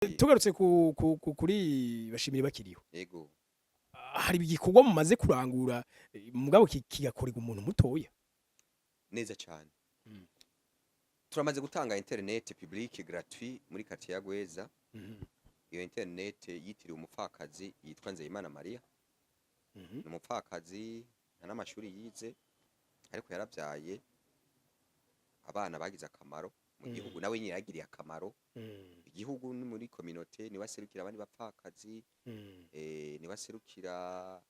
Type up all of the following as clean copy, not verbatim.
Tugarutse kuri bashimire bakiriho. Yego. Hari igikorwa mumaze kurangura, mugabo kigakorerwa umuntu mutoya? Neza cyane. Turamaze gutanga internet publique gratuit muri quartier ya Gweza. Iyo internet yitiriwe umupfakazi yitwa Nzeyimana Maria. Ni umupfakazi, nta n'amashuri yize, ariko yaravyaye abana bagize akamaro mu gihugu, nawe nyine yagiriye akamaro igihugu ni muri communauté, niwe aserukira abandi bapfakazi, niwe aserukira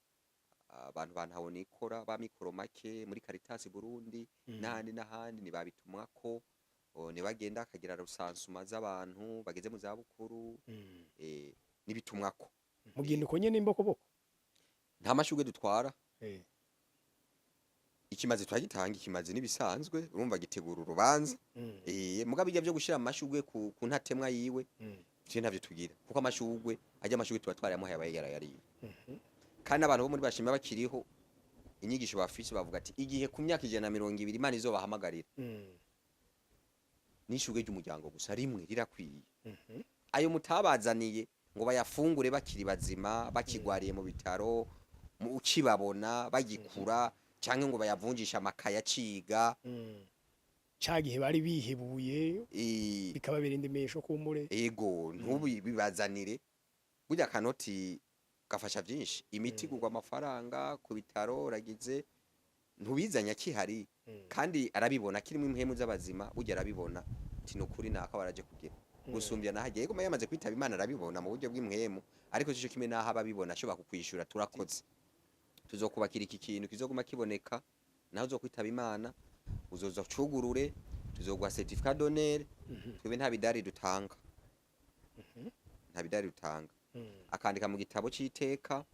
abantu bantaho nikora ba mikoro make muri Caritas Burundi n'ahandi n'ahandi, ntibabitumwako, ntibagenda akagira recensement z'abantu bageze mu zabukuru, nibitumwako. Mugenda uko nyene imbokoboko? Nta mashurwe dutwara. Ikimazi turagitanga, ikimazi n'ibisanzwe, urumva gitegura urubanza. Mugabo bijya byo gushira amashurwe ku ntatemwa yiwe, ivyo ntavyo tugira, kuko amashurwe ajya, amashurwe tuba twarayamuhaye aba yarayariye. Kandi abantu bo muri bashima bakiriho, inyigisho bafise bavuga ati igihe ku myaka 120 Imana izobahamagarira, n'ishurwe ry'umuryango gusa rimwe rirakwiye. Ayo mutabazaniye ngo bayafungure bakiri bazima, bakigwariye mu bitaro, ukibabona bagikura, canke ngo bayavunjishe amakaye aciga. Ca gihe bari bihebuye, bikababera indemesho kumbure. Ego, ntubibazanire. Burya kanoti gafasha vyinshi, imiti igurwa amafaranga ku bitaro, uragize ntubizanye akihari. Kandi arabibona kirimo impwemu z'abazima, burya arabibona ati nukuri naka waraje kugira gusumbya nahagiye. Yego, yamaze kwitaba Imana arabibona mu buryo bw'impwemu, ariko sico kimwe naho ababibona ashobora kukwishura. Turakoze, tuzokubakira iki kintu kizoguma kiboneka naho uzokwitaba Imana, uzoza ucugurure, tuzoguha certificat d'honneur. Twebwe nta bidari dutanga, nta bidari dutanga. Akandika mu gitabo c'iteka,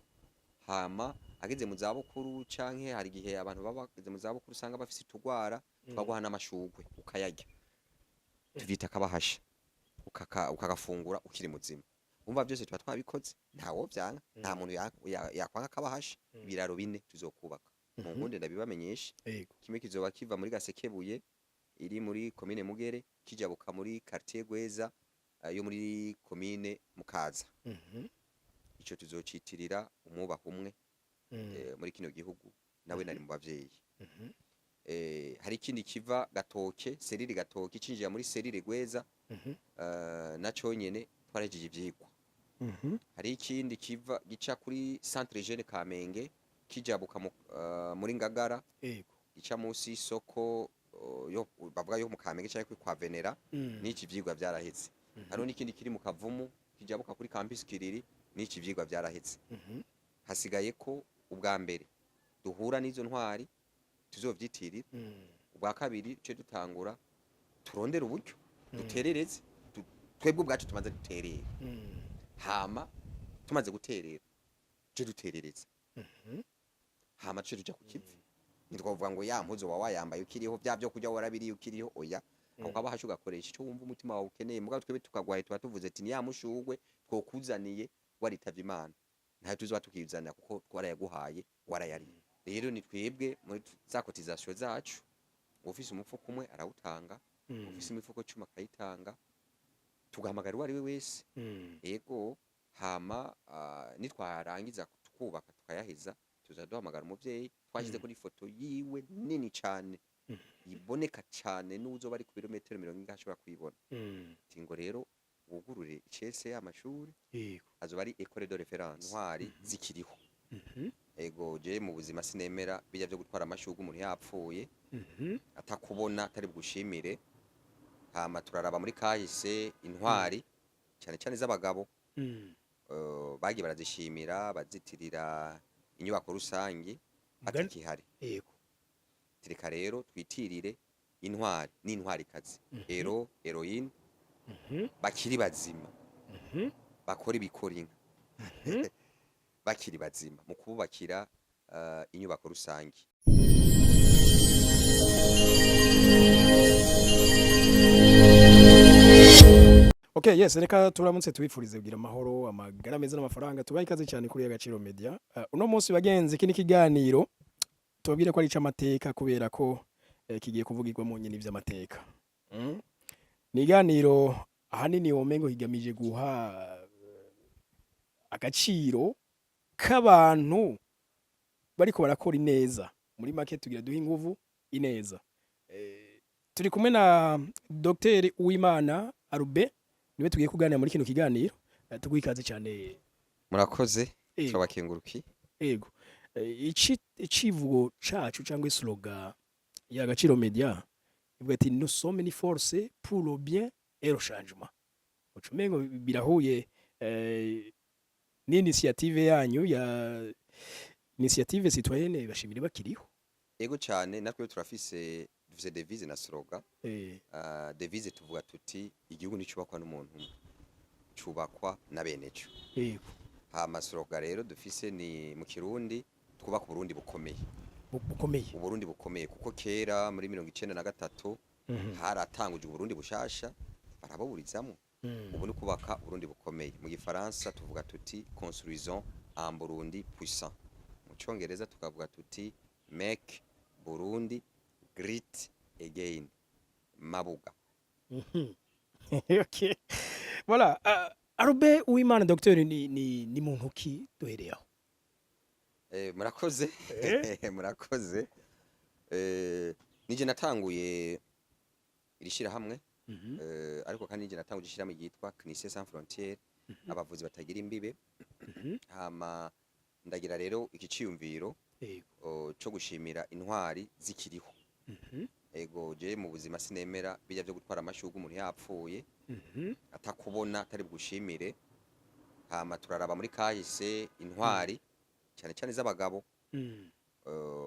hama ageze mu zabukuru, canke hari igihe abantu baba bageze mu zabukuru usanga bafise utugwara, twaguha n'amashurwe ukayarya, tuvyita akabahasha, ukagafungura ukiri muzima. Umva, byose tuba twabikoze, ntawo vyanka, nta muntu yakwanga akabahasha. Ibiraro bine tuzokubaka mu nkunde, ndabibamenyesha. Kimwe kizoba kiva muri Gasekebuye iri muri komine Mugere, kijabuka muri quartier Gweza, yo muri komine Mukaza. Ico tuzocitirira umwubaha umwe muri kino gihugu, nawe nari mu bavyeyi. Hari ikindi kiva Gatoke, cellule Gatoke, cinjira muri cellule Gweza, naco nyene twarahejeje ivyigwa. Hari ikindi kiva gica kuri Centre Jeune Kamenge, kijabuka muri Ngagara, gica munsi y'isoko, yo bavuga yo mu Kamenge canke kwa Venera. N'iki vyigwa vyaraheze. Hariho n'ikindi kiri mu Kavumu, kijabuka kuri campus Kiriri, n'iki vyigwa vyaraheze. Hasigaye ko ubwa mbere duhura n'izo ntwari tuzovyitirira, ubwa kabiri duce dutangura turondere uburyo duterereze, twebwe ubwacu tumaze duterere, hama tumaze guterera duce duterereza, hama duce tuja ku kivi. Ntitwavuga ngo ya mpuzu wa wayambaye ukiriho, bya byo kurya warabiriye ukiriho, oya. Ako kabahasha ugakoresha ico wumva umutima wawe ukeneye, mugabo twebwe tukagwaye tuba tuvuze ati ni ya mushurwe twokuzaniye waritavye Imana, ntayo tuzoba tukizanira kuko twarayaguhaye warayariye. Rero ni twebwe muri za cotisation zacu, ufise umufuko umwe arawutanga, ufise imifuko 10 akayitanga, tugahamagara uwo ari we wese. Ego, hama nitwarangiza tukubaka tukayaheza, tuza duhamagara umuvyeyi twashize kuri ifoto yiwe nini cane, iboneka cane, n'uzoba ari ku birometero 40 ashobora kuyibona. Ati ngo rero wugurure icese y'amashuri, azoba ari école de référence, ntwari zikiriho. Ego, je mu buzima sinemera bijya byo gutwara amashurwe umuntu yapfuye, atakubona, atari bugushimire. Hama turaraba muri kahise intwari cyane cyane z'abagabo, bagiye barazishimira, bazitirira inyubako rusangi batakihari. Tireka rero twitirire intwari n'intwarikazi, héros, héroïne, bakiri bazima, bakora ibikora inka bakiri bazima, mu kububakira inyubako rusangi. Okay, yes, reka turamutse tubifurize kugira amahoro, amagara meza n'amafaranga. Tubahe ikaze cyane kuri Agaciro Media. Uno munsi bagenzi, iki ni ikiganiro tubabwire ko ari ic'amateka, kubera ko kigiye kuvugirwamo nyine ivy'amateka. Ni iganiro. Ahanini womengo kigamije guha agaciro k'abantu bariko barakora ineza. Muri make tugira duhe inguvu ineza. Turi kumwe na Dr Uwimana Arube, niwe tugiye kuganira muri kino kiganiro. Tuguha ikaze cyane. Murakoze. Ego. Turabakenguruki. Ego. Ici icivugo cacu cyangwa slogan ya Agaciro Media ivuga ati: "Nous sommes une force pour le bien et le changement." Ucumengo birahuye n'initiative yanyu ya initiative citoyenne Bashimire Bakiriho. Ego cyane, natwe turafise, dufise devise na slogan. Devise tuvuga tuti: "Igihugu nticubakwa n'umuntu umwe, cubakwa na beneco." Hama slogan rero dufise ni mu Kirundi: twubaka Uburundi bukomeye. Bukomeye. Uburundi bukomeye, kuko kera muri 93 haratangujwe Uburundi bushasha, barabuburizamwo. Ubu ni kubaka Uburundi bukomeye. Mu Gifaransa tuvuga tuti: "Construisons un Burundi puissant." Mu Congereza tukavuga tuti: "Make Burundi great again", mabuga. Okay. Voilà, Arube Uwimana Docteur ni muntu ki duhereye aho? Murakoze. Murakoze. Nije natanguye iri shirahamwe, ariko kandi nije natanguje ishirahamwe ryitwa Clinicien Sans Frontières, abavuzi batagira imbibe. Hama ndagira rero iki ciyumviro co gushimira intwari zikiriho. Ego, je mu buzima sinemera bijya byo gutwara amashurwe umuntu yapfuye, atakubona, atari bugushimire. Hama turaraba muri kahise intwari, cyane cyane z'abagabo,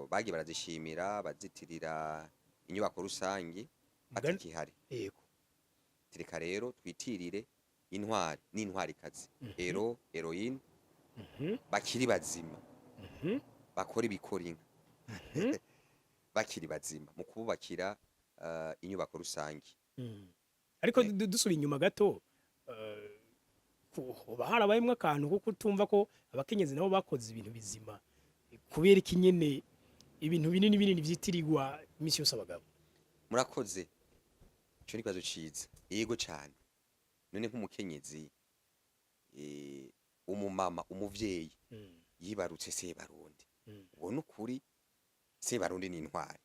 bagiye barazishimira, bazitirira inyubako rusangi batakihari. Tureka rero twitirire intwari n'intwarikazi, héros, héroïne, bakiri bazima, bakora ibikora inka bakiri bazima, mu kububakira inyubako rusangi. Ariko dusubiye inyuma gato, hoba harabayemwo akantu ko kutumva ko abakenyezi nabo bakoze ibintu bizima? Kubera iki nyene ibintu binini binini vyitirirwa imisi yose abagabo? Murakoze, ico ni ikibazo ciza. Yego cane. None nk'umukenyezi, umumama, umuvyeyi yibarutse Sebarundi, ubona ukuri Sebarundi ni intwari,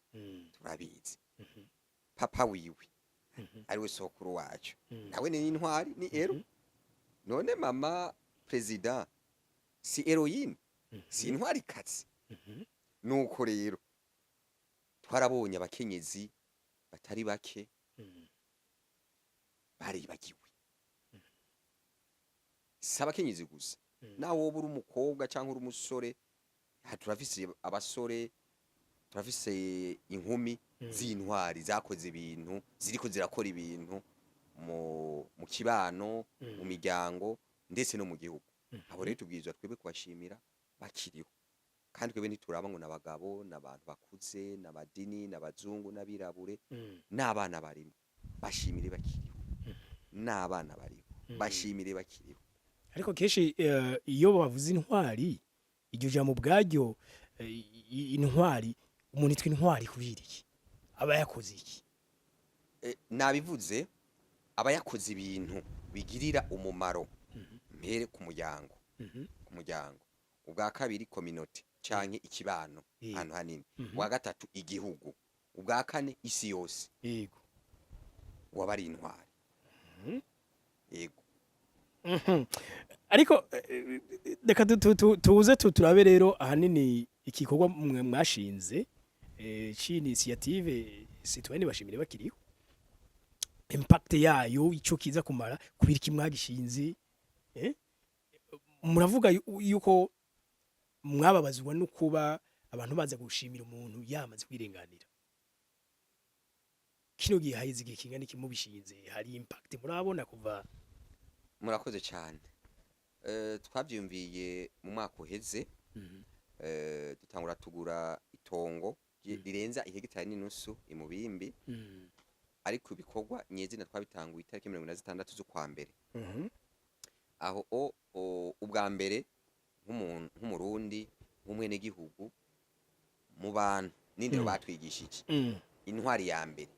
turabizi. Papa wiwe, ariwe sokuru wacu, nawe ni intwari, ni héros. None mama président si héroïne, si intwari kazi? Nuko rero twarabonye abakenyezi batari bake baribagiwe. Si abakenyezi gusa, nawe woba uri umukobwa cyangwa uri umusore. Aha turafise abasore, turafise inkumi z'intwari zakoze ibintu, ziriko zirakora ibintu mu kibano, mu miryango, ndetse no mu gihugu. Abo rero tubwirizwa twebwe kubashimira bakiriho. Kandi twebwe ntituraba ngo n'abagabo, n'abantu bakuze, n'abadini, n'abazungu, n'abirabure, n'abana barimo. Bashimire bakiriho, n'abana bariho, bashimire bakiriho. Ariko kenshi iyo bavuze intwari, iryo jambo ubwaryo, intwari, umuntu yitwa intwari kubera iki? Aba yakoze iki? Nabivuze, aba yakoze ibintu bigirira umumaro mpere ku muryango, ku muryango, ubwa kabiri communauté canke ikibano, ahantu hanini, ubwa gatatu igihugu, ubwa kane isi yose. Waba ari intwari, yego. Ariko reka tuze turabe rero ahanini igikorwa mwe mwashinze c'initiative citoyenne Bashimire Bakiriho, impact yayo, ico kiza kumara, kubera iki mwagishinze. Muravuga yuko mwababazwa no kuba abantu baza gushimira umuntu yamaze kwirenganira. Kino gihe haheze igihe kingana iki mubishinze? Hari impact murabona kuva? Murakoze cyane. Twavyumviye mu mwaka uheze, dutangura tugura itongo rirenza ihegitari n'inusu imubimbi. Ariko ibikorwa nyezina twabitanguye itariki 26 z'ukwa mbere. Aho ubwa mbere nk'umuntu, nk'Umurundi, nk'umwenegihugu, mu bantu n'indero batwigishije, intwari ya mbere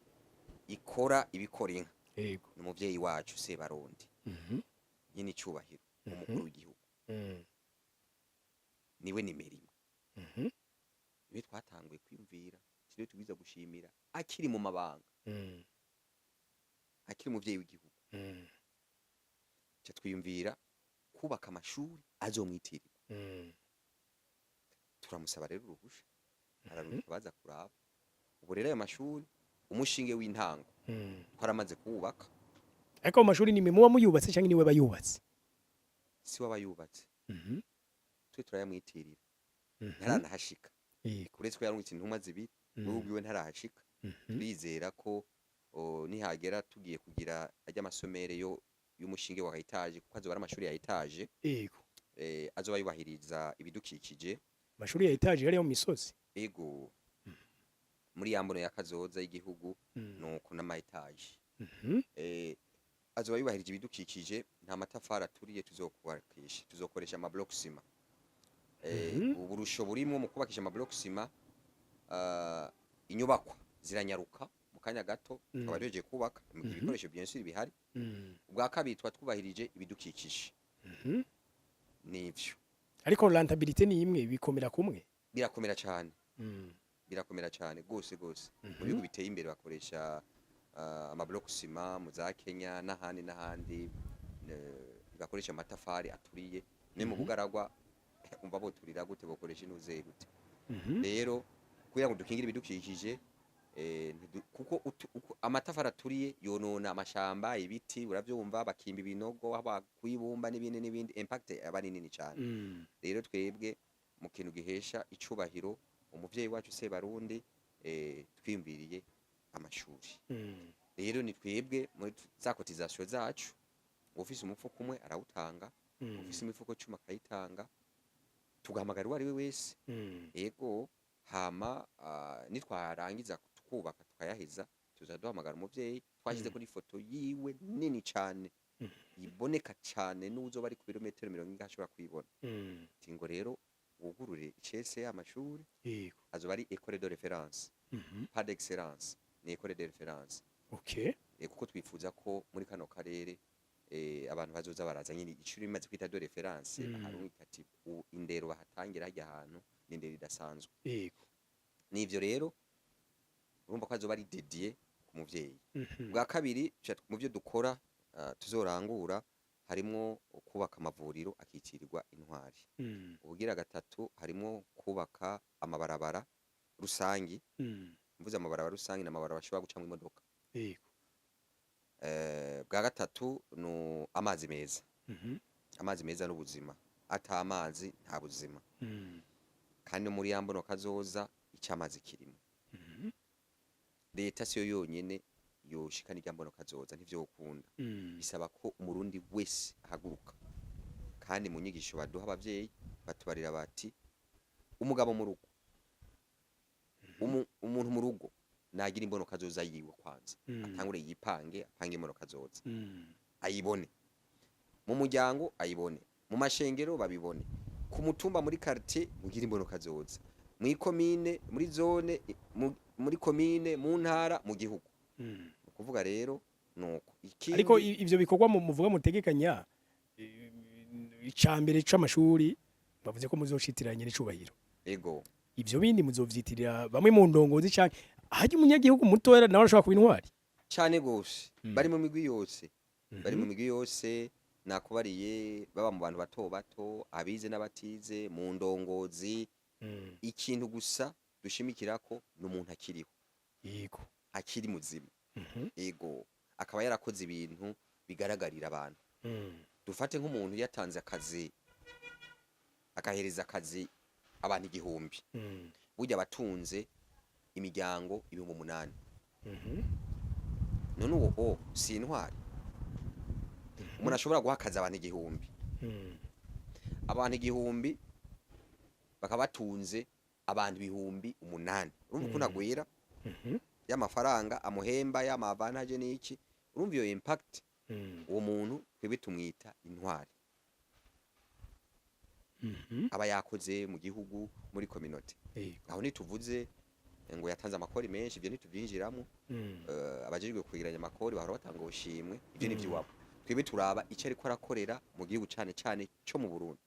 ikora ibikora inka. Yego. Ni umuvyeyi wacu Sebarundi, nyine icubahiro, umukuru w'igihugu, niwe nimero imwe. Niwe twatanguye kwiyumvira, niwe tubwiza gushimira akiri mu mabanga, akiri umuvyeyi w'igihugu. Ca twiyumvira kubaka amashuri azomwitirirwa. Turamusaba rero uruhusha, ararungika baza kuraba. Ubu rero ayo mashuri, umushinge w'intango twaramaze kuwubaka. Ariko mu mashuri nimwe muba muyubatse cyangwa niwe bayubatse? Si we abayubatse, twe turayamwitirira. Ntaranahashika. Uretse ko yarungitse intumwa zibiri, wewe ubwiwe ntarahashika. Turizera ko nihagera tugiye kugira ajya amasomere yo y'umushinge wa étage, kuko azoba ari amashuri ya étage, azoba yubahiriza ibidukikije. Amashuri ya étage yari yo mu misozi? Ego, muri ya mbono ya kazoza y'igihugu, nuko n'ama étage azoba yubahirije ibidukikije. Nta matafari aturiye tuzokubakisha, tuzokoresha ama bloc ciment. Uburusho burimwo mu kubakisha ama bloc ciment, inyubakwa ziranyaruka mu kanya gato, tukaba duhejeje kubaka mu gihe ibikoresho bien sûr bihari. Ubwa kabiri, tuba twubahirije ibidukikije. Nivyo. Ariko rentabilité ni imwe, bikomera kumwe? Birakomera cyane. Birakomera cyane gose gose. Mu bihugu biteye imbere bakoresha ama bloc ciment, mu za Kenya n'ahandi n'ahandi, bakoresha amatafari aturiye. Ne mu bugaragwa umva boturira gute? Bokoresha intuze gute? Rero kugira ngo dukingire ibidukikije, kuko amatafari aturiye yonona amashamba, ibiti, uravyumva, bakimba ibinogo aho bakwibumba n'ibindi n'ibindi, impact aba ari nini cyane. Rero twebwe mu kintu gihesha icubahiro umuvyeyi wacu Sebarundi, twiyumviriye amashuri. Rero ni twebwe muri za cotisation zacu, ufise umufuko umwe arawutanga, ufise imifuko 10 akayitanga, tugahamagara uwo ari we wese. Ego, hama nitwarangiza twubaka tukayaheza, tuza duhamagara umuvyeyi twashyize kuri ifoto yiwe nini cane, iboneka cane, n'uzoba ari ku birometero 40 ashobora kuyibona. Ati ngo rero wugurure icese y'amashuri. Azoba ari école de référence, pas d'excellence, ni école de référence. Kuko twifuza ko muri kano karere abantu bazoza baraza nyine ishuri rimaze kwita de référence, baharungika ati indero bahatangira hajya ahantu ni indero idasanzwe. Nivyo rero, urumva ko azoba ari dédié ku muvyeyi. Bwa kabiri, mu byo dukora, tuzorangura, harimwo kubaka amavuriro akitirirwa intwari. Ubugira gatatu, harimwo kubaka amabarabara rusangi. Mvuze amabarabara rusangi, ni amabarabara ashobora gucamwo imodoka. Bwa gatatu ni amazi meza. Amazi meza n'ubuzima, ata amazi nta buzima. Kandi no muri ya mbono kazoza icyo amazi kirimo. Leta siyo yonyene yoshikana irya mbono kazoza, ntivyokunda. Bisaba ko Umurundi wese ahaguruka. Kandi mu nyigisho baduha abavyeyi, batubarira bati umugabo mu rugo, umuntu mu rugo nagira imbono kazoza yiwe kwanza, atangure yipange, apange imbono kazoza, ayibone mu muryango, ayibone mu mashengero, babibone ku mutumba, muri quartier, mugire imbono kazoza mw'ikomine, muri zone, muri komine, mu ntara, mu gihugu. Ni ukuvuga rero nuko ikindi. Ariko ivyo bikorwa muvuga mutegekanya, icambere c'amashuri bavuze ko muzoshitiranye n'icubahiro. Ego. Ivyo bindi muzovyitirira bamwe mu ndongozi, canke harya umunyagihugu mutoya nawe ashobora kuba intwari? Cane gose. Bari mu migwi yose, bari mu migwi yose nakubariye, baba mu bantu bato bato, abize n'abatize, mu ndongozi. Ikintu gusa dushimikirako ni umuntu akiriho, akiri muzima. Ego, akaba yarakoze ibintu bigaragarira abantu. Dufate nk'umuntu yatanze akazi, akahereza akazi abantu 1000, burya abatunze imiryango 8000. None uwo si intwari? Umuntu ashobora guha akazi abantu 1000, abantu 1000 bakaba batunze abantu 8000, urumva ukuntu agwira y'amafaranga amuhemba, y'ama avantage n'iki? Urumva iyo impact? Uwo muntu twebwe tumwita intwari. Aba yakoze mu gihugu, muri communauté. Aho ntituvuze Ngo yatanze amakori menshi, ibyo ntitubyinjiramo. Abajejwe kwegeranya amakori bahora batanga ubushimwe, ibyo ni iby'iwabo. Twebwe turaba icyo ariko arakorera mu gihugu, cane cane cyo mu Burundi.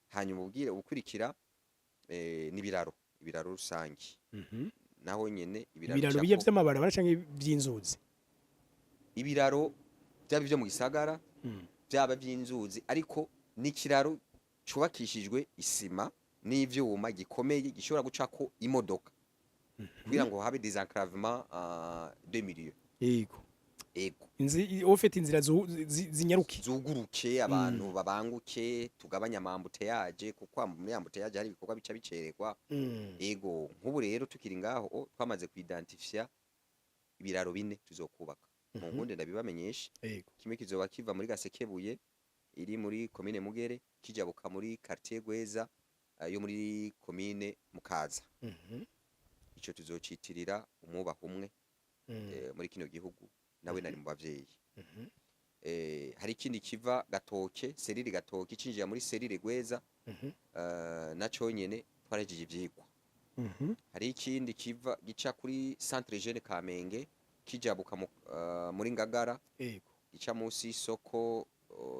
Hanyuma ubwire ubukurikira, n'ibiraro, ibiraro rusangi. Naho nyene ibiraro Ibiraro bijya bicako- vy'amabarabara canke vy'inzuzi? Ibiraro byaba ibyo mu gisagara, byaba by'inzuzi, ariko n'ikiraro cubakishijwe isima n'ivyuma gikomeye, gishobora gucako imodoka kugira ngo habe désenclavement de milieu. Ego. Ufite inzira zinyaruke. Zuguruke, abantu babanguke, tugabanye ama embouteillage, kuko muri embouteillage hari ibikorwa bica bicererwa. Ego, nk'ubu rero tukiri ngaho twamaze kuidentifia ibiraro bine tuzokubaka mu nkunde, ndabibamenyesha. Kimwe kizoba kiva muri Gasekebuye iri muri komine Mugere, kijabuka muri quartier Gweza, yo muri komine Mukaza. Ico tuzocitirira umwubaha umwe muri kino gihugu, nawe nari mu bavyeyi. Hari ikindi kiva Gatoke, cellule Gatoke, cinjira muri cellule Gweza, naco nyene twarahejeje ivyigwa. Hari ikindi kiva gica kuri Centre Jeune Kamenge, kijabuka muri Ngagara, gica munsi y'isoko,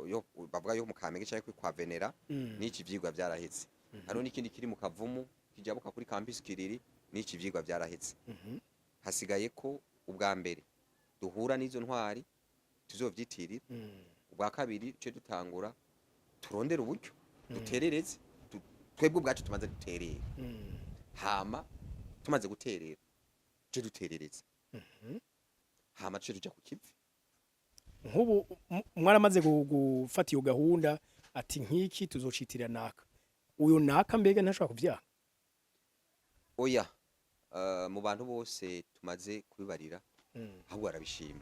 yo bavuga yo mu Kamenge canke kwa Venera. N'iki vyigwa vyaraheze. Hariho n'ikindi kiri mu Kavumu, kijabuka kuri campus Kiriri. N'iki vyigwa vyaraheze. Hasigaye ko ubwa mbere duhura n'izo ntwari tuzovyitirira, ubwa kabiri duce dutangura turondere uburyo, duterereze, twebwe ubwacu tumaze duterere. Hama tumaze guterera, duce duterereza, hama duce tuja ku kivi. Nk'ubu mwaramaze gufata iyo gahunda, ati nk'iki tuzocitirira naka, uyu naka, mbega ntashobora kuvyanga? Oya, mu bantu bose tumaze kubibarira, ahubwo barabishima,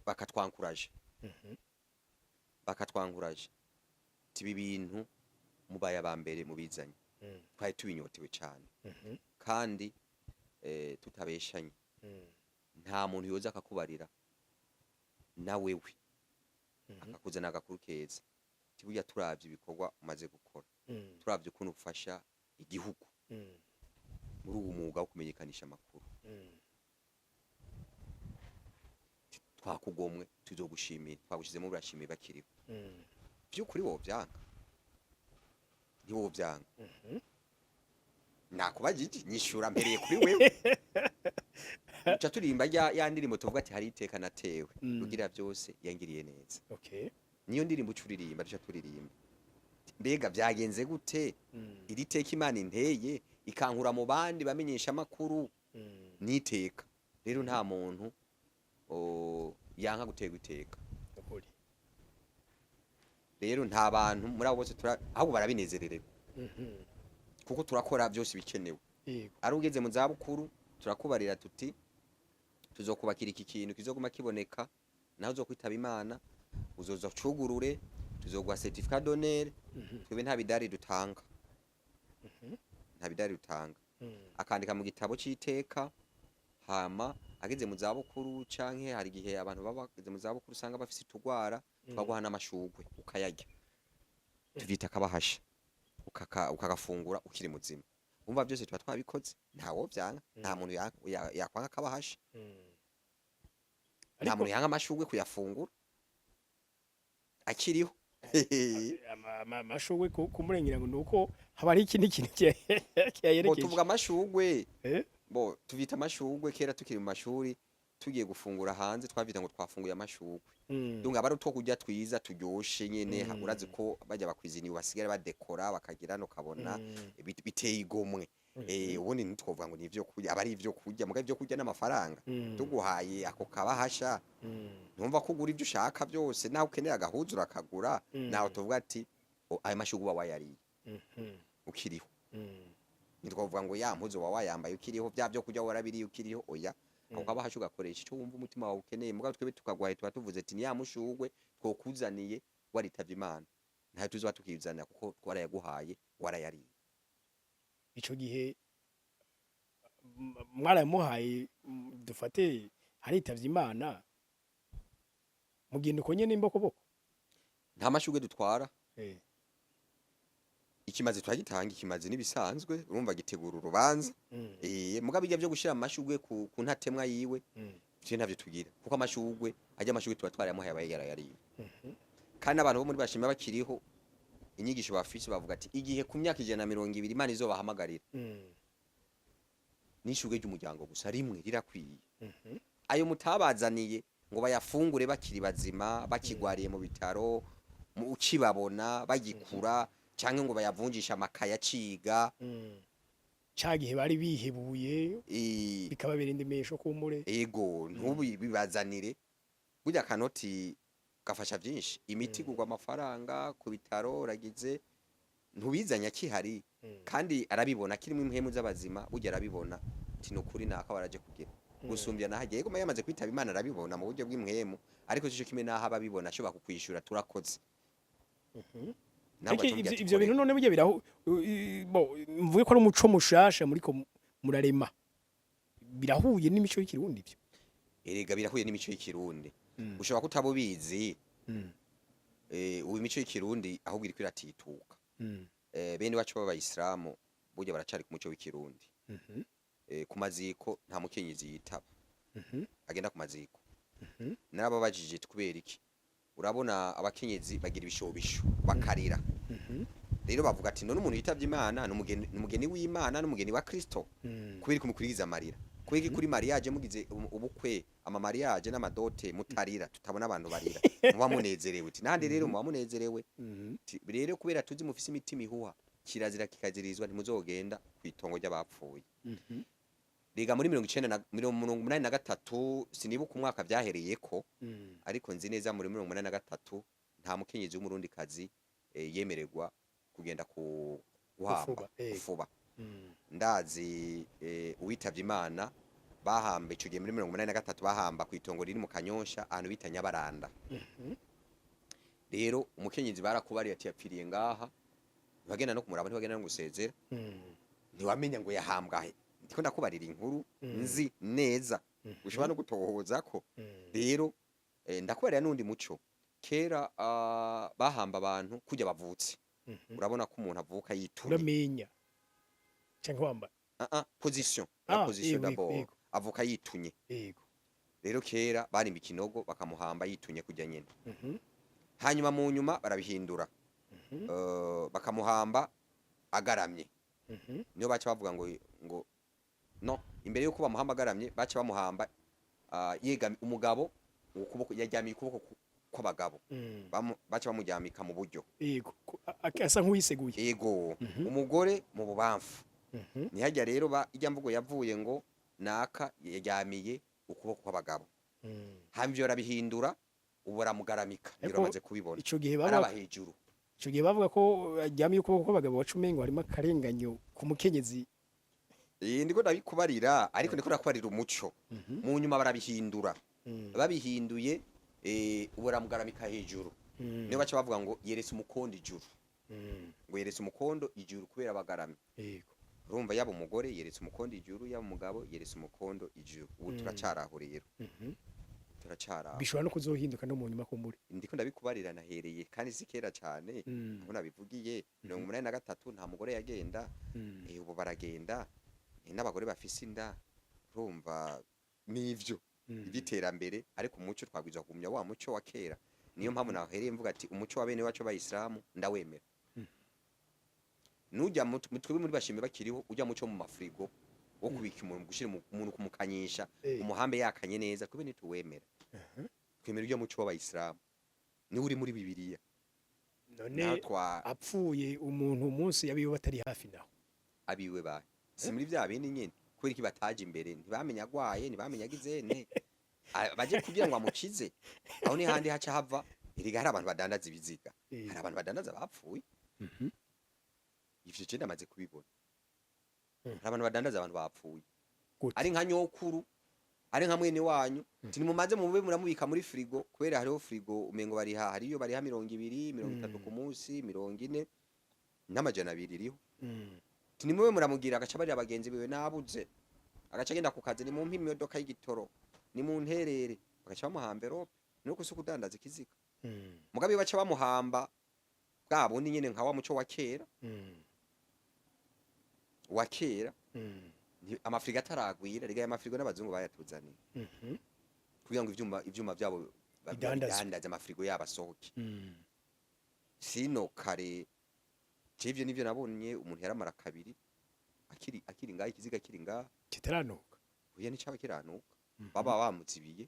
bakatwankuraje, bakatwankuraje ati ibi bintu mubaye aba mbere mubizanye, twari tubinyotewe cyane. Kandi tutabeshanye, nta muntu yoza akakubarira na wewe akakuzana agakuru keza, ati burya turavye ibikorwa umaze gukora, turavye ukuntu ufasha igihugu muri uwu mwuga wo kumenyekanisha amakuru, twakugomwe, tuzogushimira, twagushizemo urashimiye bakiriho. Vy'ukuri wovyanga? Ntiwovyanga. Nakubajije, nyishura mpereye kuri wewe. Uca turirimba ya ndirimbo tuvuga ati hari iteka natewe, rugira byose yangiriye neza. Niyo ndirimbo uca uririmba, duca turirimba. Mbega vyagenze gute? Iri teka Imana inteye, ikankura mu bandi bamenyesha amakuru, niteka rero nta muntu yanka guterwa iteka. Ukuri. Rero nta bantu muri abo bose ahubwo barabinezerererwa, kuko turakora byose bikenewe. Ari ugeze mu zabukuru, turakubarira tuti tuzokubakira iki kintu kizoguma kiboneka, naho uzokwitaba Imana uzoza ucugurure, tuzoguha certificat d'honneur. Twebwe nta bidari dutanga, nta bidari dutanga. Akandika mu gitabo c'iteka, hama ageze mu zabukuru, canke hari igihe abantu baba bageze mu zabukuru usanga bafise utugwara, twaguha n'amashugwe ukayarya, tuvyita akabahasha, ukagafungura ukiri muzima. Umva, byose tuba twabikoze, ntawo vyanka, nta muntu yakwanga akabahasha, nta muntu yanga amashugwe kuyafungura akiriho. Amashugwe kumurengera ngo nuko haba hari ikindi kintu Bo kiyayerekeje. Tuvuga amashugwe. Bo tuvyita amashugwe. Kera tukiri mu mashuri, tugiye gufungura hanze, twavyita ngo twafunguye amashugwe. Donc aba ari utwo kurya twiza turyoshe nyene. Urazi ko bajya bakwiziniye basigara badekora, bakagira no kabona biteye igomwe. Ubundi ntitwovuga ngo ni ivyo kurya, aba ari ivyo kurya, muga ivyo kurya n'amafaranga. Tuguhaye ako kabahasha, ntumva ko ugura ibyo ushaka byose, naho ukenera agahuzu urakagura. Naho tuvuga ati ayo mashugwe uba wayariye ukiriho. Ntitwavuga ngo ya mpuzu uba wayambaye ukiriho, bya byo kurya warabiriye ukiriho, oya. Ako kabahasha ugakoresha icyo wumva umutima wawe ukeneye, mugabo twebwe tukaguhaye, tuba tuvuze ati ni ya mushugwe twokuzaniye waritavye Imana, ntayo tuzoba tukizanira kuko twarayaguhaye warayariye. Ico gihe mwaramuhaye, dufate haritavye Imana, mugenda uko nyene imbokoboko? Nta mashugwe dutwara. Ikimazi turagitanga, ikimazi n'ibisanzwe, urumva gitegura urubanza. Mugabo ibyo byo gushira amashugwe ku ntatemwa yiwe, ivyo ntavyo tugira, kuko amashugwe ajya, amashugwe tuba twarayamuhaye, aba yarayariye. Kandi abantu bo muri bashima bakiriho, inyigisho bafise bavuga ati igihe ku myaka 120 Imana izobahamagarira, n'ishugwe ry'umuryango gusa rimwe rirakwiye. Ayo mutabazaniye ngo bayafungure bakiri bazima, bakigwariye mu bitaro, ukibabona bagikura, canke ngo bayavunjishe amakaye aciga. Ca gihe bari bihebuye, bikababera indemesho kumbure. Ego, ntubibazanire. Burya akanoti gafasha byinshi, imiti igurwa amafaranga, ku bitaro uragize, ntubizanye akihari. Kandi arabibona kirimo impwemu z'abazima, burya arabibona ati ni ukuri naka waraje kugira gusumbya nahagiye. Yego, yamaze kwitaba Imana arabibona mu buryo bw'impwemu, ariko sico kimwe naho ababibona ashobora kukwishura turakoze. Nawe Ariko ugaca umubwira ati ivyo bintu kore. none burya biraho bo mvuge ko ari umuco mushasha muriko murarema, birahuye n'imico y'Ikirundi ivyo? Erega birahuye n'imico y'Ikirundi, ushobora kutaba ubizi. Ubu imico y'Ikirundi ahubwo iriko iratituka. Bene wacu b'abayisilamu burya baracari ku muco w'Ikirundi. Ku maziko nta mukenyezi yitaba, agenda ku maziko. Narababajije kubera iki. Urabona abakenyezi bagira ibishobisho bakarira. Rero bavuga ati none umuntu yitavye Imana ni umugeni w'Imana n'umugeni wa Kristo, kubera ko mukurigiza amarira, kubera ko kuri mariage mugize ubukwe, ama mariage n'ama dot mutarira, tutabona abantu barira, muba munezerewe. Ati nandi rero muba munezerewe. Ati, rero kubera tuzi mufise imitima ihuha, kirazira kikazirizwa, ntimuzogenda kw'itongo ry'abapfuye. Rega muri 90 na 83, sinibuka umwaka vyahereyeko, ariko nzi neza muri 83 nta mukenyezi w'Umurundi kazi yemererwa kugenda ku guhamba. Gufuba, ego. Gufuba. Ndazi uwitavye Imana bahamba ico gihe muri 83, bahamba kw'itongo riri mu Kanyosha, ahantu bita Nyabaranda. Rero umukenyezi barakubariye ati yapfiriye ngaha, ntibagenda no kumuraba, ntibagenda no gusezera. Ntiwamenya ngo yahambwa he. Ndiko ndakubarira inkuru nzi neza, ushobora no gutohoza ko. Rero ndakubarira n'undi muco. Kera bahamba abantu kujya bavutse. Urabona ko umuntu avuka yitumye. Uramenya canke wambara. Ah, ah, position la position d'abord. Avuka yitunye. Rero kera barimba ikinogo bakamuhamba yitunye kujya nyene. Hanyuma mu nyuma barabihindura, bakamuhamba agaramye. Niyo baca bavuga ngo no imbere yuko bamuhamba agaramye, baca bamuhamba yegami, umugabo ngo ukuboko yaryamiye ukuboko kw'abagabo. Baca bamuryamika mu buryo. Yego, asa nk'uwiseguye. Ego. Umugore mu bubamfu. Ntihajya rero ba ijya mvugo yavuye ngo naka yaryamiye ukuboko kw'abagabo. Hanyuma ivyo barabihindura, ubu baramugaramika. Ariko biramaze kubibona. Ico gihe araba bavuga hejuru. Ico gihe bavuga ko aryamiye ukuboko kw'abagabo, waca umengo harimo akarenganyo ku mukenyezi. Ndiko ndabikubarira, ariko ndiko ndakubarira umuco. Mu nyuma barabihindura. Babihinduye, ubu baramugaramika hejuru. Niyo baca bavuga ngo yeretse umukondo ijuru. Ngo yeretse umukondo ijuru kubera bagaramye. Urumva, yaba umugore yeretse umukondo ijuru, yaba umugabo yeretse umukondo ijuru. Ubu turacaraho rero. Turacaraho. Bishobora no kuzohinduka no mu nyuma kumbure. Ndiko ndabikubarira nahereye, kandi si kera cane. Aho nabivugiye 83 nta mugore yagenda. Ubu baragenda. N'abagore bafise inda, urumva nivyo iby'iterambere, ariko umuco twagwiza kugumya wa muco wa kera. Niyo mpamvu nahereye mvuga ati umuco wa bene wacu b'abayisilamu ndawemera. Nujya twebwe muri bashimye bakiriho, ujya muco mu mafrigo wo kubika umuntu, gushira umuntu kumukanyisha, umuhambe yakanye neza, twebwe ntituwemera. Twemera ujya muco w'abayisilamu, niwe uri muri Bibiliya. None naho twa apfuye umuntu umunsi yabiwe batari hafi naho? Abiwe bahe? Si muri vya bindi nyene? Kubera iki bataje imbere? Ntibamenya agwaye, ntibamenya agizene. Baje kugira ngo amukize. Aho ni handi haca hava. Erega hari abantu badandaza ibiziga. Hari abantu badandaza bapfuye. Ivyo je ndamaze kubibona. Hari abantu badandaza abantu bapfuye. Gute? Ari nka nyokuru, ari nka mwene wanyu, ati nimumaze mube muramubika muri frigo, kubera hariho frigo umengo bariha, hariyo bariha 20, 30 ku munsi, 40 n'200 iriho. Ati nimube muramugira, agaca barira bagenzi biwe nabuze, agaca agenda ku kazi, nimumpe imodoka y'igitoro, nimunterere, bagaca bamuha enveloppe. Nuko si kudandaza ikiziga. Mugabe baca bamuhamba. Bwa bundi nyene nka wa muco wa kera, wa kera. Amafrigo ataragwira rega, aya mafrigo n'abazungu bayatuzaniye kugira ngo ivyuma vyabo Bidandazwe. babidandaze, amafrigo yabo asohoke. Sino kare je ivyo nivyo nabonye, umuntu yaramara kabiri akiri ngaha, ikiziga kiri ngaha. Kitaranuka. Oya, nticaba kiranuka. Baba bamuzibiye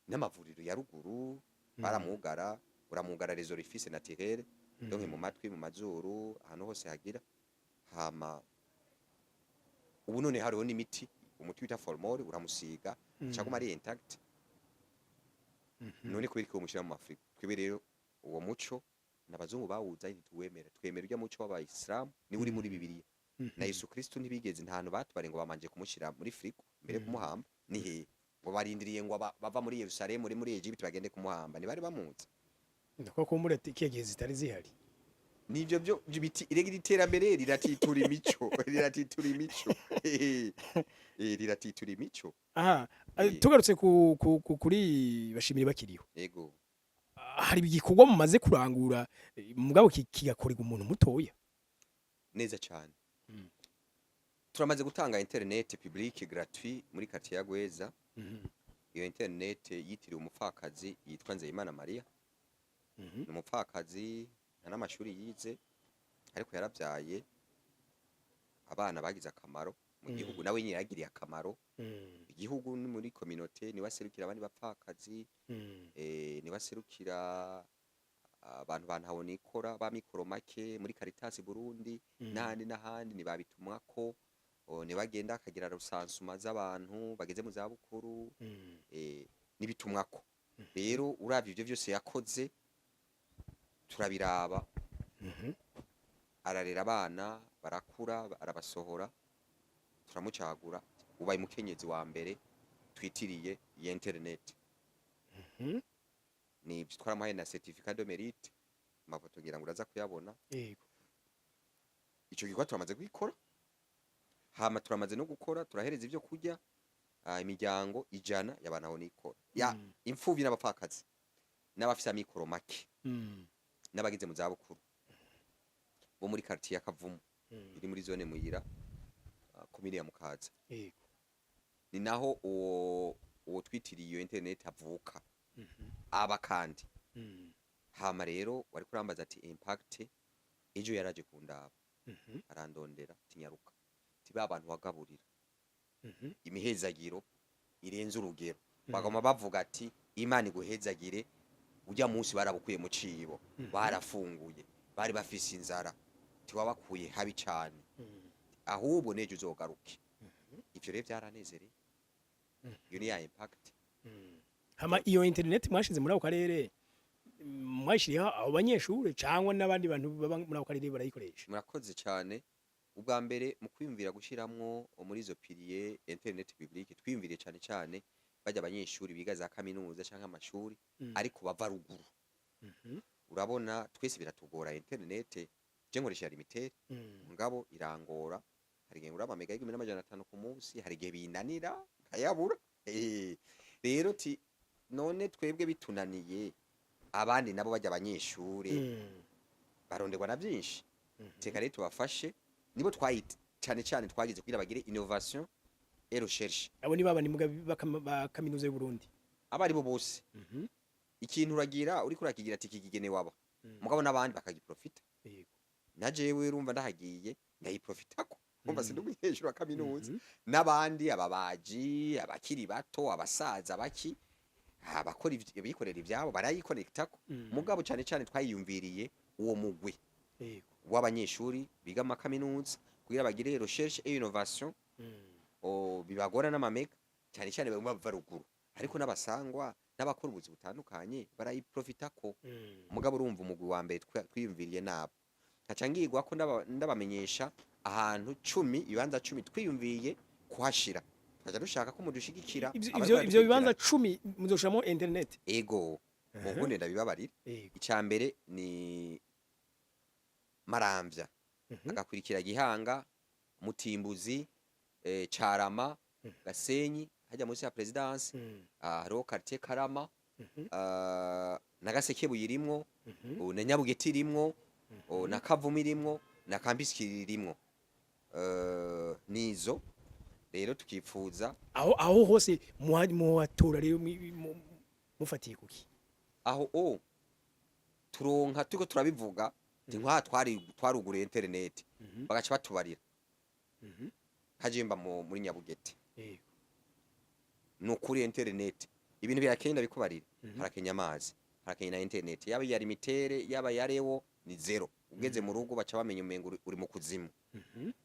n'amavuriro ya ruguru, baramugara, uramugara les orifices naturels, donc mu matwi, mu mazuru, ahantu hose hagira. Hama ubu none hariho n'imiti, umuti wita formol, uramusiga caguma ari intact. None kubera iki womushyira mu mafrigo? Twebwe rero uwo muco n'abazungu bawuzanye ntituwemera. Twemera urya muco w'abayisilamu, niwe uri muri Bibiliya na Yesu Kristo. Ntibigeze, nta hantu batubare ngo bamanje kumushyira muri frigo mbere yo kumuhamba. Ni hehe ngo barindiriye ngo bava muri Yerusalemu, muri Egypt, bagende kumuhamba? Ntibari bamuzi. Ndako kumbura kiya gihe zitari zihari. Nivyo byo biti irega iterambere riratitura imico, riratitura imico. Riratitura imico. Aha. Tugarutse kuri bashimire bakiriho, Yego. Hari igikorwa mumaze kurangura, mugabo kigakorerwa umuntu mutoya? Neza cyane. Turamaze gutanga internet publique gratuit muri quartier ya Gweza. Iyo internet yitiriwe umupfakazi yitwa Nzeyimana Maria. Ni umupfakazi, nta n'amashuri yize, ariko yarabyaye abana bagize akamaro mu gihugu. Nawe nyine yagiriye akamaro igihugu, ni muri communauté niwe aserukira abandi bapfakazi, niwe aserukira abantu bantaho nikora ba mikoro make muri Caritas Burundi n'ahandi n'ahandi. Ntibabitumwako ntibagenda akagira recensement z'abantu bageze mu zabukuru. Nibitumwako rero, uravye ivyo vyose yakoze, turabiraba, ararera abana barakura, arabasohora, turamucagura, ubaye umukenyezi wa mbere twitiriye iyi internet. Nibyo, twaramuhaye na certificat de mérite, amafoto ngira ngo uraza kuyabona. Yego. Ico gikorwa turamaze gukora. Hama turamaze no gukora, turahereza ivyo kurya imiryango 100 y'abantu aho nikora ya imfuvyi n'abapfakazi n'abafise amikoro make n'abageze mu zabukuru bo muri quartier ya Kavumu, iri muri zone Muyira, komine ya Mukaza. Ni naho uwo twitiriye iyo internet avuka, aba kandi. Hama rero wari kurambaza ati impact, ejo yaraje kundaba, arandondera, tinyaruka, ti ba bantu wagaburira, imihezagiro irenze urugero. Bagoma bavuga ati Imana iguhezagire, ujya munsi barabukuye mu cibo, barafunguye, bari bafise inzara, tiwabakuye habi cane, ahubwo nejo uzogaruke. Ivyo rero byaranezereye, iyo ni ya impact. Hama iyo internet mwashize muri ako karere, mwayishiriyeho abo banyeshure cyangwa n'abandi bantu baba muri ako karere barayikoresha? Murakoze cyane. Ubwa mbere mu kwiyumvira gushiramwo muri izo piliers internet publique, twiyumviriye cyane cyane bajya abanyeshuri biga za kaminuza canke amashuri, ariko bava ruguru. Urabona twese biratugora internet, je nkoresha Lumitel, mugabo irangora. Hari igihe ngura amamega y'1500 ku munsi, hari igihe binanira nkayabura. Rero ti none twebwe bitunaniye, abandi nabo bajya abanyeshure baronderwa na byinshi, teka rero tubafashe. Nibo twayita cyane cyane twagize kugira bagire innovation et recherche. Abo ni baba ni muga ba kaminuza y'u Burundi? Abo ari bo bose. Ikintu uragira uriko urakigira ati iki kigenewe aba, mugabo n'abandi bakagiprofita. Na jewe urumva ndahagiye ndayiprofitako, umva, sindi umunyeshuri wa kaminuza, n'abandi, ababaji, abakiri bato, abasaza, baki abakora abikorera ivyabo barayikonektako. Mugabo cyane cyane twayiyumviriye uwo mugwi w'abanyeshuri biga mu makaminuza kugira bagire recherche et innovation. Bibagora n'amamega cyane cyane bamwe bava ruguru, ariko n'abasangwa n'abakora ubuzi butandukanye barayiprofitako. Mugabo urumva umugwi wa mbere twiyumviriye nabo. Nkaca ngirwa ko ndabamenyesha ahantu 10, ibibanza 10 twiyumviriye kuhashira, tukaja dushaka ko mudushigikira. Ivyo Abariko ivyo bibanza baradukurikirana. 10 muzoshiramo internet? Ego, mu ndabibabarira. Icya mbere ni Maramvya, agakurikira Gihanga, Mutimbuzi, Carama, Gasenyi hajya munsi ya présidence, hariho quartier Karama. Na Gasekebuye irimwo, na Nyabugete irimwo, na Kavumu irimwo, na Kampiski irimwo. Nizo rero tukifuza. Aho hose muhatora rero mufatiye kuki? Aho o turonka turiko turabivuga nti nka twari twaruguruye internet, bagaca batubarira kajemba muri Nyabugete. Nukuri internet ibintu birakenda bikubarira, harakenya amazi, harakenya na internet, yaba ya Lumitel, yaba ya Leo, ni zéro. Ugeze mu rugo baca bamenya umengo uri mu kuzimu.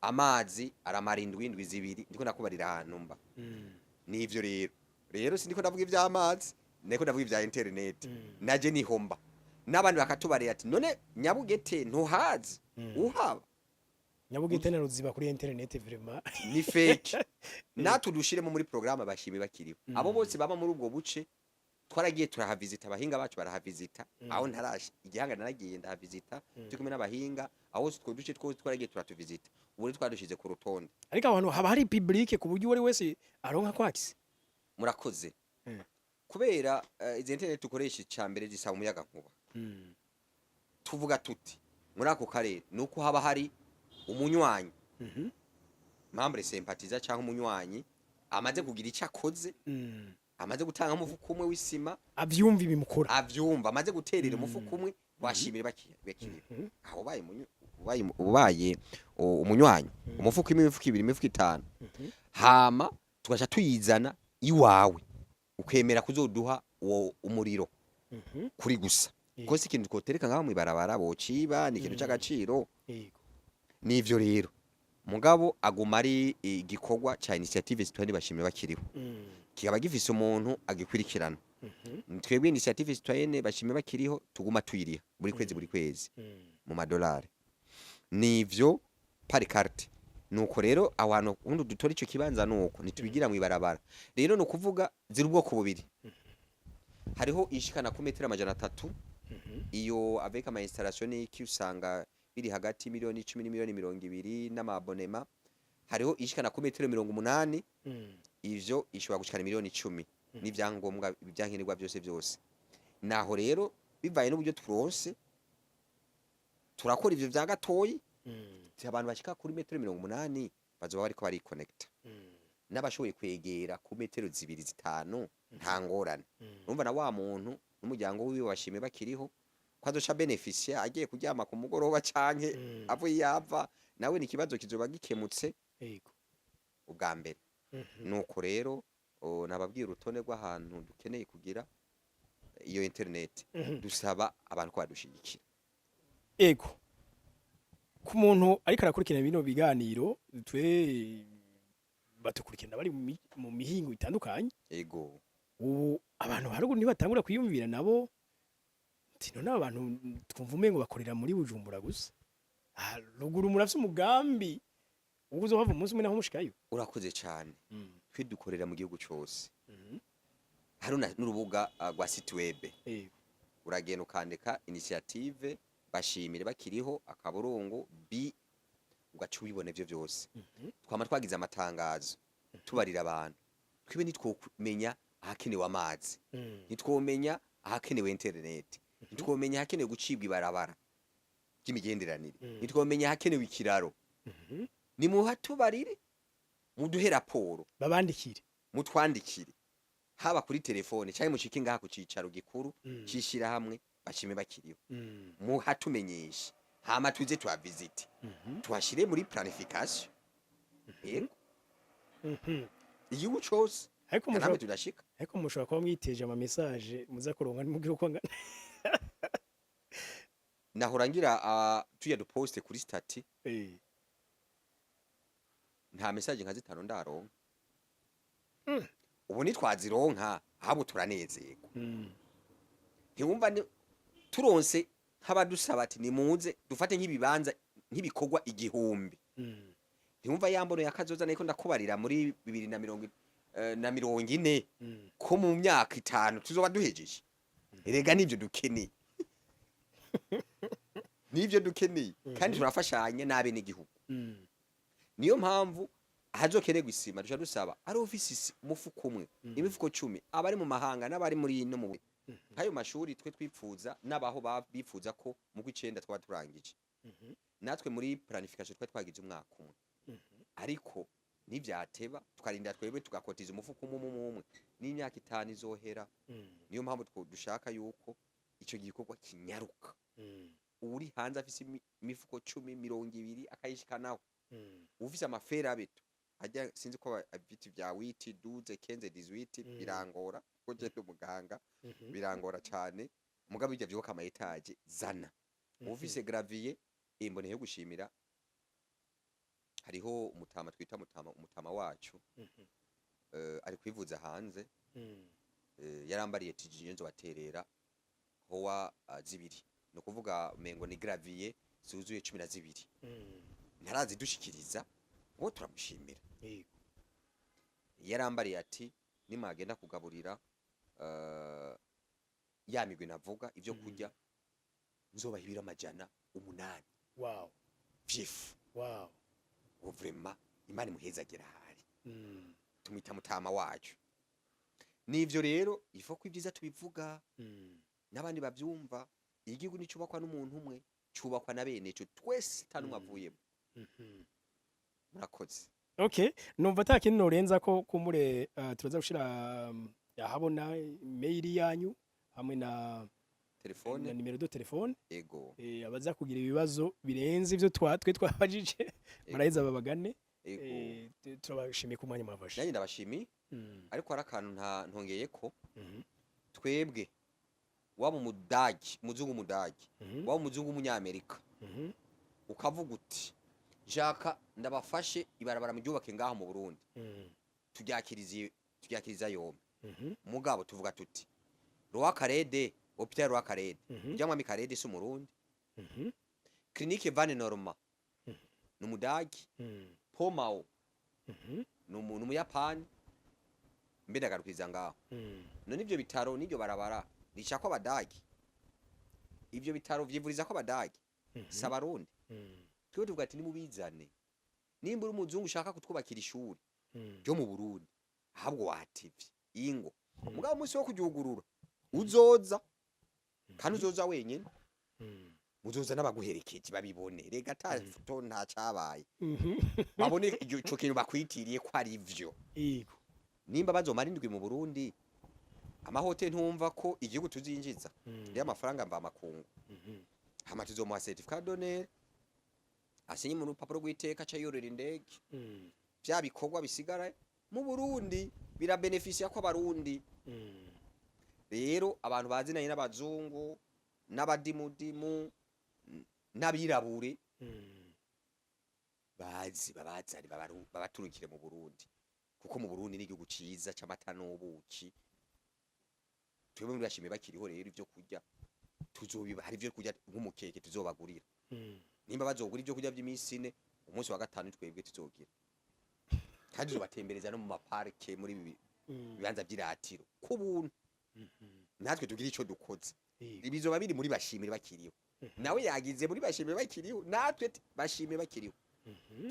Amazi aramara indwi, indwi zibiri, ndiko nakubarira ahantu mba. Nivyo rero sindiko ndavuga ivy'amazi, ndiko ndavuga ivya internet. Naje nihomba n'abandi bakatubarira ati: "None Nyabugete ntuhazi uhaba?" Nyabugete na Ruziba kuri internet vraiment. Ni fake. Natwe dushiremo muri programme bashime bakiriho. Abo bose baba muri ubwo buce twaragiye turahavisita, abahinga bacu barahavisita. Aho ntarashe igihanga naragiye ndahavisita, turi kumwe n'abahinga. Aho hose utwo duce twose twaragiye turatuvisita, ubu rero twadushize ku rutonde. Ariko aho hantu haba hari public ku buryo uwo ari wese aronka kwakisi? Murakoze. Kubera izi internet dukoresha, icya mbere zisaba umuyaga nkuba. Tuvuga tuti muri ako karere nuko haba hari umunywanyi, membre sympathisant cyangwa umunywanyi amaze kugira icyo akoze, amaze gutanga umufuko umwe w'isima, avyumva ibimukora, avyumva, amaze guterera umufuko umwe, washimire bakiriho. Aho ubaye umunywanyi, umufuko imwe, imifuko ibiri, imifuko itanu, hama tugaca tuyizana iwawe, ukemera kuzoduha uwo umuriro kuri gusa. Ko si ikintu twotereka ngaho mw'ibarabara bociba, ni ikintu c'agaciro. Nivyo rero, mugabo aguma ari igikorwa ca initiative citoyenne bashimye bakiriho, kikaba gifise umuntu agikurikirana. Twebwe initiative citoyenne bashimye bakiriho tuguma tuyiriha buri kwezi, buri kwezi, mu madolari. Nivyo par carte. Nuko rero aho hantu ubundi dutora ico kibanza, nuko ntitubigira mw'ibarabara. Rero ni ukuvuga ziri ubwoko bubiri: hariho ishikana ku metero 300, iyo avec ama installation n'iki usanga biri hagati 10 miliyoni n'imiliyoni 20 n'ama abonnement. Hariho ishikana ku metero 80, ivyo ishobora gushikana 10 miliyoni n'ivyangombwa ibyankenerwa byose byose. Naho rero bivaye n'uburyo turonse turakora ivyo vya gatoyi. Abantu bashika kuri metero 80 bazoba bariko barikonekta, n'abashoboye kwegera ku metero zibiri, zitanu, nta ngorane. Urumva na wa muntu n'umuryango wiwe bashime bakiriho ko azoca bénéficier agiye kuryama ku mugoroba canke avuye yava, nawe ni ikibazo kizoba gikemutse. Ubwa mbere nuko rero nababwiye urutonde rw'ahantu dukeneye kugira iyo internet. Dusaba abantu ko badushigikira. Ego, ku muntu ariko arakurikirana bino biganiro, twe batukurikirana bari mu mihingo itandukanye. Ubu abantu haruguru ntibatangura kwiyumvira nabo nti: "None aba bantu twumva umengo bakorera muri Bujumbura gusa." Ah, ruguru murafise umugambi ubwo uzohava umunsi umwe naho mushikayo? Urakoze cane. Twe dukorera mu gihugu cose. Hari n'urubuga rwa site web. Uragenda ukandika initiative bashimire bakiriho akaburungu b, ugaca ubibona ivyo vyose. Twama twagize amatangazo tubarira abantu. Twibe ntitwomenya ahakenewe amazi, ntitwomenya ahakenewe internet, ntitwomenya ahakenewe gucibwa ibarabara ry'imigenderanire, ntitwomenya ahakenewe ikiraro. Nimuhatubarire, muduhe raporo. Babandikire. Mutwandikire haba kuri telefone cyangwa mushike ngaha ku cicaro gikuru c'ishirahamwe bashime bakiriho, muhatumenyeshe, hama tuze tuhavisite, tuhashire muri planification. Yego. Igihugu cose Ariko namwe mushobora tudashika. Ariko mushobora kuba mwiteje ama message muza kuronka nimubwira uko angana. Nahora ngira tuya duposte kuri statut, nta message nka zitanu ndaronka. Ubu nitwazironka ahubwo turanezerwa. Ntiwumva turonse nk'abadusaba ati: "Nimuze dufate nk'ibibanza, nk'ibikorwa 1000." Ntiwumva ya mbono ya kazoza niko ndakubarira muri bibiri na mirongo na mirongo ine, ko mu myaka 5 tuzoba duhejeje? Erega nivyo dukeneye, nivyo dukeneye, kandi turafashanya n'abenegihugu. Niyo mpamvu ahazokenerwa isima duca dusaba ari ofisi umufuko umwe, imifuko 10, abari mu mahanga n'abari muri ino mu Nk'ayo mashuri twe twipfuza n'abaho bifuza ko mu gw'icenda twaba turangije. Natwe muri planification twe twagize umwaka umwe, ariko nivyateba tukarinda twebwe tugakotiza umufuko umwe umwe umwe, n'imyaka 5 izohera. Niyo mpamvu dushaka yuko ico gikorwa kinyaruka. Uri hanze afise imifuko 10, 20, akayishikanaho. Ufise ama fer à béton ajya, sinzi ko ibiti vya 8, 12, 15, 18, birangora kuko je ndi umuganga, birangora cane. Mugabo bijya vyubaka ama étages, zana. Ufise gravier, imboneye yo gushimira, hariho umutama twita mutama, umutama wacu, ari kwivuza hanze. Yarambariye tije nzobaterera howa zibiri, ni ukuvuga umengo ni gravier zuzuye 12. Ntarazidushikiriza ngo turamushimira. Yarambariye ati nimwagenda kugaburira ya migwi navuga ivyo kurya, nzobaha ibiro 800 vy'ifu. Uwo vraiment Imana imuhezagira ahari. Tumwita mutama wacu. Nivyo rero ifo ko ibyiza tubivuga n'abandi bavyumva. Igihugu nicubakwa n'umuntu umwe, cubakwa na bene ico twese, ata n'umwe avuyemo. Murakoze. Okay, numva ata kintu norenza ko kumure. Turaza gushira ahabona mail yanyu hamwe na telefone na numéro de téléphone. Ego. Abaza kugira ibibazo birenze ivyo twe twabajije baraheza babagane. Ego. Turabashimiye ku mwanya mwafashe. Nanjye ndabashimiye. Ariko hari akantu nta ntongeye ko twebwe waba umudagi, umuzungu, umudagi, waba umuzungu w'umunyamerika, ukavuga uti jaka ndabafashe ibarabara muryubake ngaho mu Burundi, turyakiriza yombi. Mugabo tuvuga tuti Roi Khaled, hôpital Roi Khaled, ujya mwami Khaled si umurundi? Clinique Vanne Normande ni umudagi. Pomao ni umuyapani. Mbe ndagarukiriza ngaho. None ivyo bitaro n'iryo barabara rica ko abadagi, ivyo bitaro vyivuriza ko abadagi, si abarundi? Twe tuvuga ati nimubizane. Nimba uri umuzungu ushaka kutwubakira ishuri ryo mu Burundi, ahubwo watevye ingo. Mugabo umunsi wo kuryugurura uzoza, kandi uzoza wenyene, uzoza n'abaguherekeje babibone. Rega ata foto nta cabaye. Babone ico kintu bakwitiriye ko ari vyo. Nimba bazomara indwi mu Burundi, amahoteli, ntumva ko igihugu tuzinjiza rero amafaranga mva makungu? Hama tuzomuha certificat d'honneur, asinye mu rupapuro rw'iteka, aca yorera indege. Vya bikorwa bisigara mu Burundi birabenefisia ko abarundi. Rero abantu bazinanye n'abazungu n'abadimudimu n'abirabure bazi babazane, babaturukire mu Burundi, kuko mu Burundi ni igihugu ciza c'amata n'ubuki. Twebwe muri bashimiye bakiriho rero, ivyo kurya tuzobiba, hari ivyo kurya nk'umukeke tuzobagurira. Nimba bazogura ivyo kurya vy'iminsi 4, umunsi wa gatanu twebwe tuzogira, kandi tuzobatembereza no mu maparike, muri ibi bibanza vy'iratiro ku buntu. Natwe tugira ico dukoze. Bizoba biri muri bashimire bakiriho. Nawe yagize muri bashimire bakiriho, natwe bashimire bakiriho.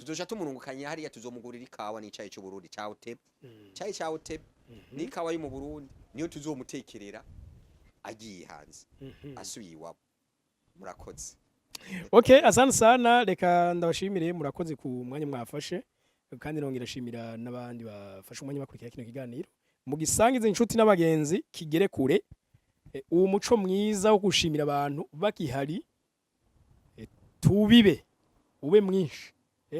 Tuzoca tumurungukanya hariya, tuzomugurira ikawa n'icayi c'Uburundi ca Utebe, cayi ca Utebe n'ikawa yo mu Burundi, niyo tuzomutekerera agiye hanze, asubiye iwabo. Murakoze. Okay, asante sana. Reka ndabashimire, murakoze ku mwanya mwafashe, kandi nongera ashimira n'abandi bafashe umwanya bakurikira kino kiganiro. Mugisangize inshuti n'abagenzi kigere kure. Uwo muco mwiza wo gushimira abantu bakihari, tubibe ube mwinshi.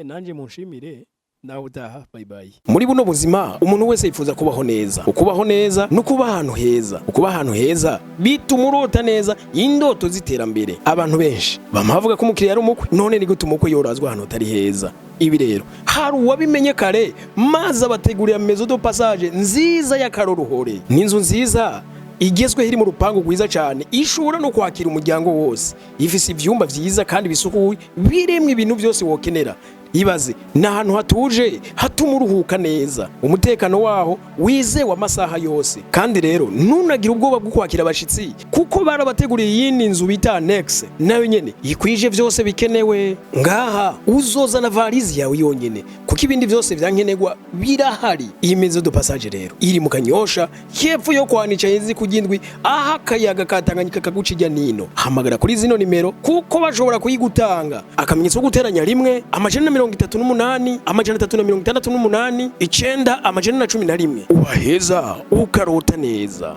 Nanje munshimire nawe utaha. Bye bye. Muri buno buzima umuntu wese yifuza kubaho neza. Ukubaho neza no kuba ahantu heza. Ukuba ahantu heza bituma urota neza indoto z'iterambere. Abantu benshi bama bavuga ko umukiriya ari umukwe. None ni gute umukwe yorazwa ahantu hatari heza? Ibi rero hari uwabimenye kare, maze abategurira maison de passage nziza y'akaroruhore. Ni inzu nziza igezweho, iri mu rupangu rwiza cyane, ishobora no kwakira umuryango wose. Ifise ivyumba vyiza kandi bisukuye, birimwo ibintu byose wokenera. Ibaze, ni ahantu hatuje hatuma uruhuka neza, umutekano waho wizewe amasaha yose. Kandi rero ntunagire ubwoba bwo kwakira abashitsi, kuko barabateguriye iyindi nzu bita annexe, nayo nyene ikwije vyose bikenewe. Ngaha uzozana valise yawe yonyene, kuko ibindi vyose vyankenerwa birahari. Iyi maison de passage rero iri mu Kanyosha, hepfo yo kwanica yezi kugindwi, aho akayaga ka Tanganyika kaguca ijya nino. Hamagara kuri zino nimero kuko bashobora kuyigutanga: akamenyetso ko guteranya 1 138 368 911. Ubaheza ukarota neza.